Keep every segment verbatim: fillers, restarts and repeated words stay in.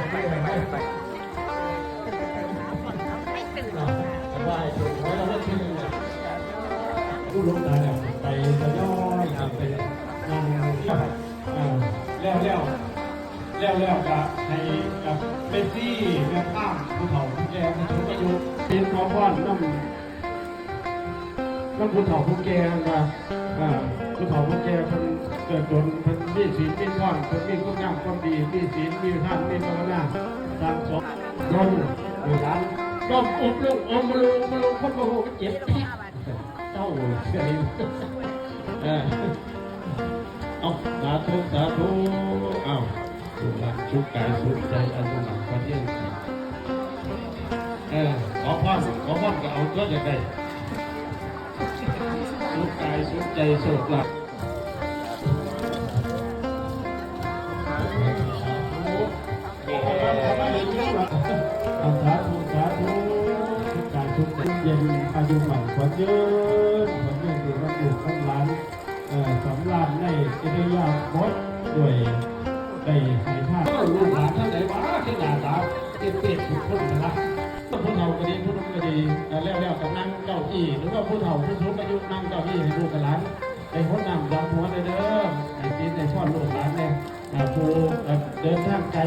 ไปไปไปไป อ่า ไหว้ถูกหวยรางวัลที่หนึ่งเนี่ย ผู้หลวงตาเนี่ย ไปทยอยกันไปนั่งที่ อ่า แล้วแล้ว แล้วแล้วก็ให้กับแม่ชีแม่พราหมณ์ผู้เฒ่าผู้แก่ผู้สูงอายุ เป็นขอพรนำ นำผู้เฒ่าผู้แก่ว่า อ่า ผู้เฒ่าผู้แก่เพิ่นเกิดโดน เพิ่นมีศีลมีพร เพิ่นมีคุณงามความดี มีศีลมีทานมีภาวนา สั่งสอน โดน ลูกหลาน ดมอบรม อบรม อบรม คนบ่ฮู้มันเจ็บ เจ้าเฉย เออ เอา สาธุ สาธุ เอา สุขกายสุขใจ อายุหมันขวัญยืน เออ ขอพร ขอพรก็เอาตัวจะได้ สุขกายสุขใจ โชคลาภ สาธุ สาธุ สุขกายสุขใจ เย็น อายุหมันขวัญยืน ขวัญยืนอยู่กับลูกกับหลาน เอ่อ สำราญในอิริยาบถด้วยได้ให้ทาน เออ ลูกหลานท่านใดว่า คือหน้าตาเปรียบๆทุกคนนะ ผู้เฒ่าก็ดี ผู้หนุ่มก็ดี เอ่อ แล้ว แล้วก็นั่งเก้าอี้ หรือว่าผู้เฒ่าผู้สูงอายุนั่งเก้าอี้ให้ลูกกับหลาน ได้หดน้ำดำหัวเด้อ ให้ศีลให้พรลูกหลานเนี่ย อ่า ผู้ เอ่อ เดินทางไกล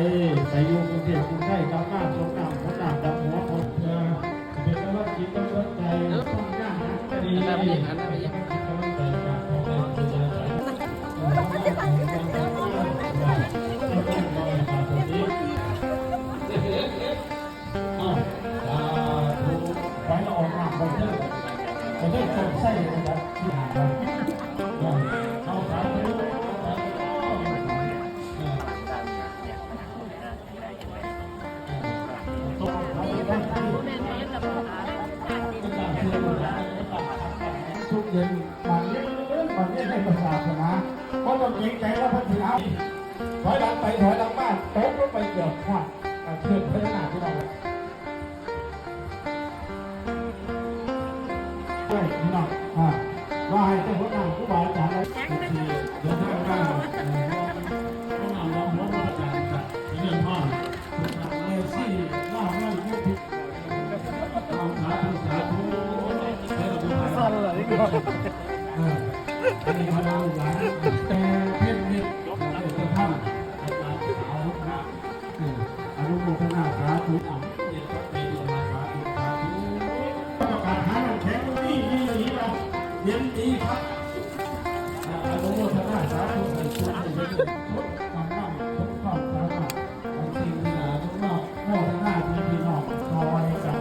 ไปอยู่กรุงเทพฯกรุงไทย กลับมาสงน้ำหดน้ำดำหัว ขอเพื่อเป็นกำลังจิตกำลังใจ ต้องการหาคดี หันหน้าไปอีก หันหน้าไปอีก ให้กำลังใจจากพ่อแม่ครูบาอาจารย์ เอ่อ เอ้า สาธุ ขอให้เราออกมาประเทศ ประเทศโชคชัยนะครับ ที่หาเรา เอา สาธุ เอา สาธุ เออ ทุกเย็น มันเย็น มันเย็นในศาสนา เพราะต้องเกรงใจว่าเพิ่นสิเอา ถอยหลังไปถอยหลังมา ตกลงไปเกือบฮอด เอ่อ เขื่อนพญานาคพี่น้อง ด้วยพี่น้อง อ่า ว่าให้เจ้าหัวหน้าครูบาอาจารย์ เดินทางมา เอ่อ หัวหน้า รองหัวหน้าอาจารย์ครับ เรียนพ่อ เอฟซี ล่าแม่นเยอะที่ เอา สาธุ สาธุ สั่นเลย เออ อันนี้มาลูกหลาน แต่เพ่นนิด เออ จะทำ อาจารย์สาวนะ เออ อนุโมทนาสาธุ อ่ะ เย็นกับปีดีนะ สาธุ สาธุ ประกาศหาน้ำแข็งนี่ นี่ นี่นะ เย็นดีครับ อ่ะ อนุโมทนาสาธุ ให้ทุกคนได้ทุกความร่ำทุกความสามารถ บางสิ่งที่หนาทุกนอกโมทนาที่พี่น้องซอยกัน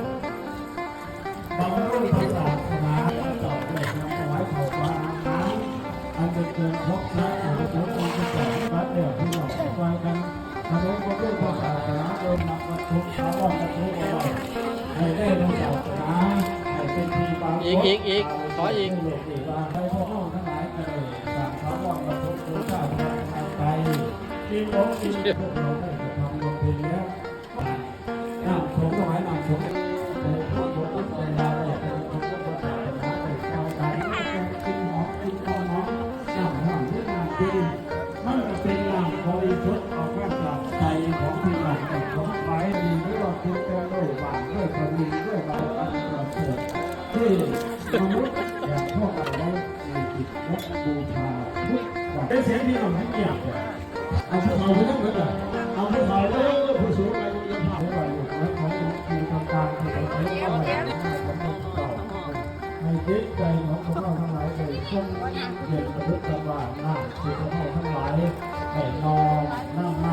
บำรุงพระศาสนา เจ้าด้วยนำถวายข้าวปลาอาหาร อันเป็นเกินครบสัตว์ของสงฆ์องค์เจ้าวัดเดียวพี่น้องซอยกัน บำรุงพระพุทธศาสนา โดยนำวัตถุถาวรวัตถุเอาไว้ ให้ได้ในศาสนา ให้เป็นที่ปรากฏ อีก อีก อีก ขออีก ให้โลกนี้ว่าให้พวกเราทั้งหลายได้สร้างถาวรวัตถุบูชาบูรณะไป ที่องค์ที่พวกเราได้กระทำบำเพ็ญแล้ว น้ำสงฆ์ถวายน้ำสงฆ์ ในพระพุทธเจ้าได้เป็นพระพุทธศาสนาได้เข้าใจกินหอมกินข้าวหอม น้ำหอมหรือน้ำกิน มันก็เป็นน้ำบริสุทธิ์ออกมาจากใจของพี่น้องของไทย ดีด้วยคุณแก่ด้วยบ้านด้วยสามีด้วยบ้านอันประเสริฐ ที่มนุษย์อย่างพวกเราได้มีจิตและบูชาทุกวัน เป็นเสียงที่เราให้เกียรติ เอาผู้เฒ่าไปนั่งเลยจ้ะ เอาผู้เฒ่าเด้อ ผู้สูงอายุจะพาไปไหว้ลูกหลานของหลวงปู่ต่างๆ ที่ไปไหว้ไหว้หลวงปู่เก่า ให้จิตใจของพวกเราทั้งหลายได้ร่มเย็นประดุจดังว่าน้ำที่พวกเราทั้งหลายได้น้อมนำมา